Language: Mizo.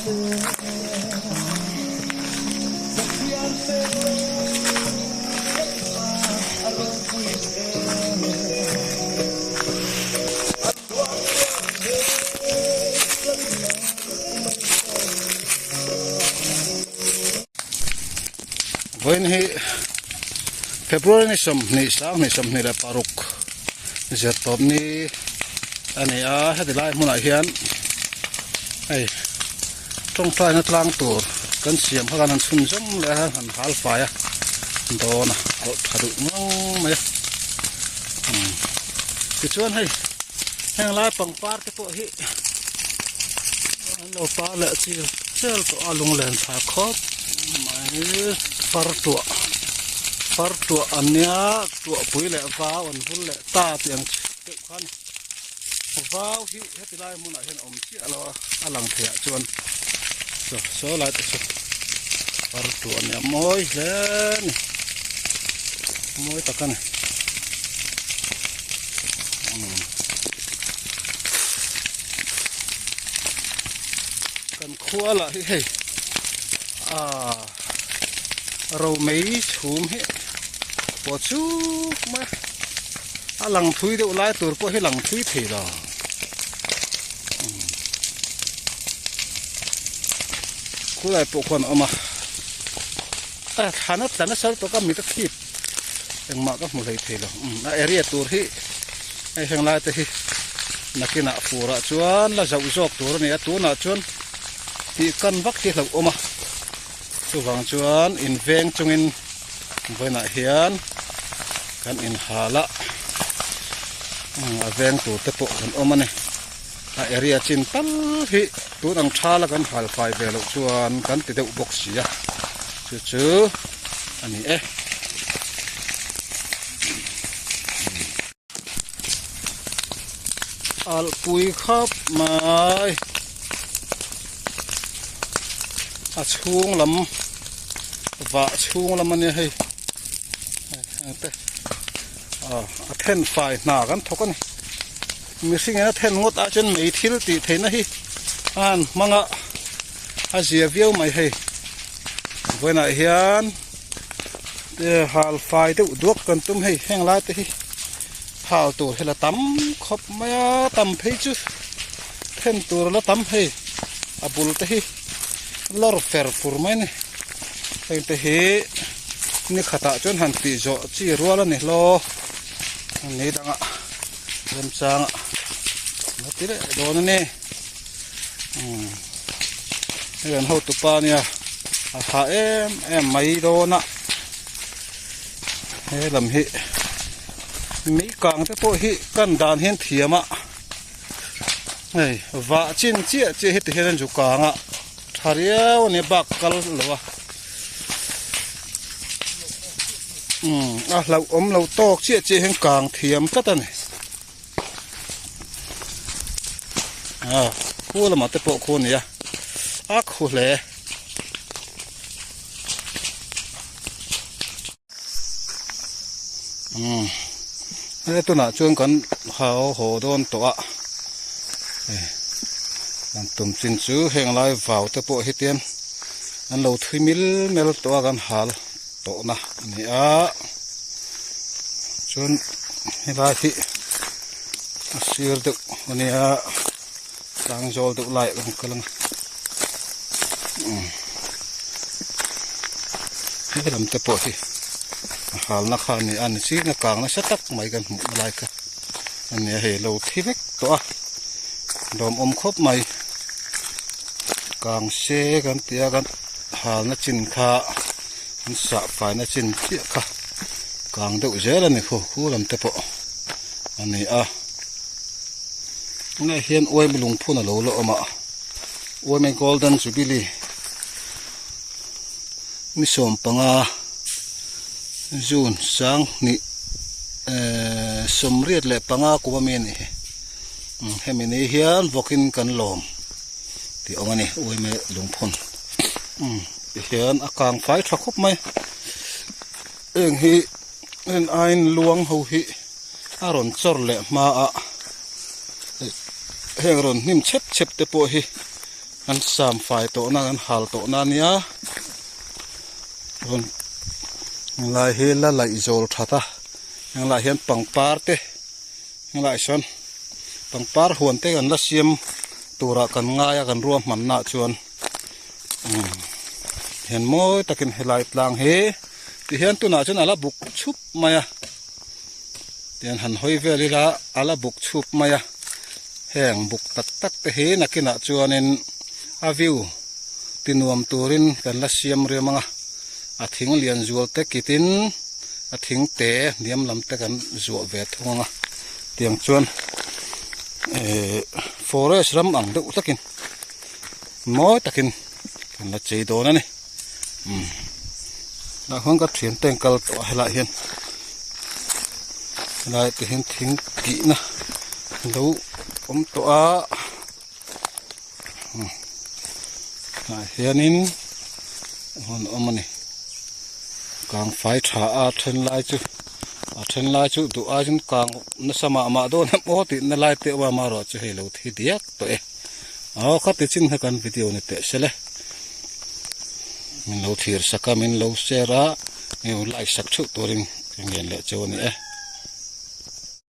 Vawiin hi February ni 20 sang 26 zirtawp ni a ni a heti lai hmunah hian hei tawngtaina tlang tur kan siam kha kan han chhun zawm leh a han hal fai a dawn a alh tha duh ngang mai a tichuan hei heng lai pangpar te pawh hi an lo par leh chil chel tawh a lunglen tha khawp mai far tuah far tuah an nia tuahpui leh vau an vul leh ta tih ang deuh kha a ni vau hi heti lai hmunah hian a awm chiah lo a a lang thei ah chuan saw saw lai te chu far tuah a nia mawi hle a ni mawi tak a ni. Kan khua lah hi hei ah romei chhum hi pawh chuk mai a lang thui deuh lai tur pawh hi lang thui thei lo khulai pawh khuan a awm a a thlan a tla nasa lutuk a mit a thip engmah ka hmu hlei thei lo a area tur hi hei heng lai te hi nakinah furah chuan la zauh zawk tur a ni a tunah chuan tih kan vak hi hlauh awm a chuvang chuan in veng chungin vawiinah hian kan inhal a a veng tur te pawh kan awm a ni a area chin tal hi tun ang thala kan hal fai ve loh chuan kan ti deuh bawk si a chu chu a ni e. Alhpui khawp mai a chhung lam vah chhung lam a nia hei te a then fai hna kan thawk a ni mihring in a then ngawt ah chuan mei thil tih theihna hi a han hmang a a zia viau mai hei vawiinah hian hal fai deuh duak kan tum hei heng lai te hi hal tur hi la tam khawp mai a tam phei chu then tur la tam hei a bul te hi lawr fer fur mai a ni heng te hi ni khatah chuan han tih zawh chi rual a ni hlaw ni dangah remchangah la ti leh dawn a ni. Hei an hotupa ania a tha em em mai dawn a he lam hi mei kang te pawh hi kan dan hian thiam a hei vah chin chiah chiah hi ti hian an zu kang a tha riau a nia bak kal lo a umm a hlauhawm lo tawk chiah chiah hian kang thiam tlat a ni. A khu lamah te pawh khu a ni a a khu hle umm he tunah chuan kan hau haw dawn tawh a hei kan tum chin chu heng lai vau te pawh hi tian an lo thui mil mel tawh a kan hal tawhna a ni a chuan helai hi a sir deuh a nia tlang zawl deuh lai ah kan kal ang he lam te pawh hi a halna kha a ni a ni chiin a kang nasa tak mai kan hmuh na lai kha a nia hei lo thi vek tawh a lawmawm khawp mai kang se kan ti a kan halna chin kha an sah faina chin chiah kha kang deuh zel a ni khu khu lam te pawh a ni a tunah hian uaimi lungphun a lo la awm a uaimi golden jubilee ni 15 june 20 ehh 85 kum ami a ni hi hemi ni hian vawkin kan lawm tih awm a ni uaimi lungphun. Tihian a kang fai tha khawp mai heng hi heng aiin luang ho hi a rawn chawr leh hma a heng rawn hnim chhep chhep te pawh hi Kan sam fai tawhna kan hal tawhna a nia rawn helai hi la laih zawl that a helaiah hian pangpar te helaiah sawn pangpar huan te kan la siam turah kan ngai a kan ruahmanna ah chuan umm hian mawi takin helai tlang hi tihian tunah chuan a la buk chhup mai a. Tian han hawi vel ila a la buk chhup mai a, heng buk tak tak te hi nakinah chuanin a view ti nuam turin kan la siam riam ang a, a thing lian zual te kitin a thing te hniam lam te kan zuah ve thung ang a, tiang chuan ehh forest ram ang deuh takin mawi takin kan la chei dawn a ni. Umm tah khuan ka thian te an kal tawh a helaiah hian helai te hian thing tihna alo awm tawh a umm tah hianin hun awm a ni kang fai tha a then lai chu a then lai chu duh aiin kang nasa mah mah dawn em aw tih na lai te a awm a amaherawhchu hei lo thi diak tawh e. Aw khati chin kha kan video ni teh se le min lo thlir sak a min lo share a hei like sak theuh turin ka ngen leh cheu a ni e.